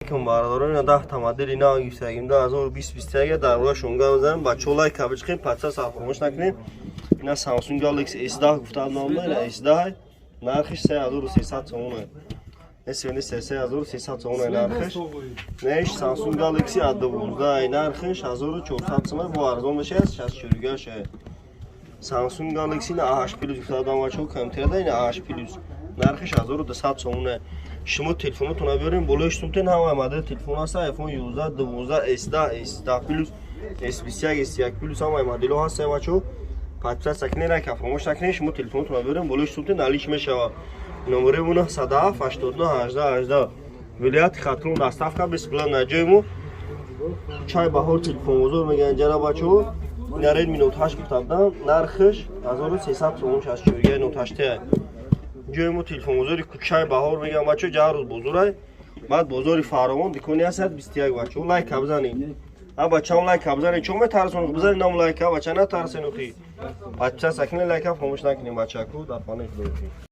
Алейкум, бародарон. Ина 10 та модели нав гирифтагим, 2020, 21. Дар бораашон гап мезанем. Бачаҳо, лайк бичиқем, подписаться фаромӯш накунем. Ина Samsung Galaxy S10 гуфтаам, номда ина S10, нархиш 3300 сомон. S23 3300 сомон нархиш. Неш Samsung Galaxy A12, нархиш 1400 сомон, бо арзон мешавад, 64 ша. Samsung Galaxy на A8 Plus гуфтаам, бачаҳо, компютерда ина A8 Plus, нархиш 1200 сомон. Шумо телефонотонро биёрем, болои сумтен ҳама модели телефон ҳаст: iPhone 11, 12, S10, S10 Plus, S21, S1 Plus, ҳамаи моделҳо ҳастанд. Бачаҳо, подписаться кунед, лайка фаромӯш накунед. Шумо телефонотонро биёрем, болои сумтен налич мешавад. Номерои мо 907 89 18 18, вилояти Хатлон, доставка бесплатно. Ҷои мо Чай Баҳор телефонбозор мегӯянд ҷара. Бачаҳо, ина Redmi Note 8 гуфта будам, нархиш 1300 сомон, 64 Note 8. Ҷои мо телефонбозори Кӯчаи Баҳор мегӯям, бачаҳо, ҷарӯз бозорай, баъд бозори Фаровон, дикони ҳастад 21. Бачаҳо, лайка бизанед. А бачаам, лайка бизанед, чо метарсон? Бизанед нам лайка, бача, натарсен охи. Подписаться кунед, лайка фаромӯш накунед, бачаку. Дар паноҳи Худо.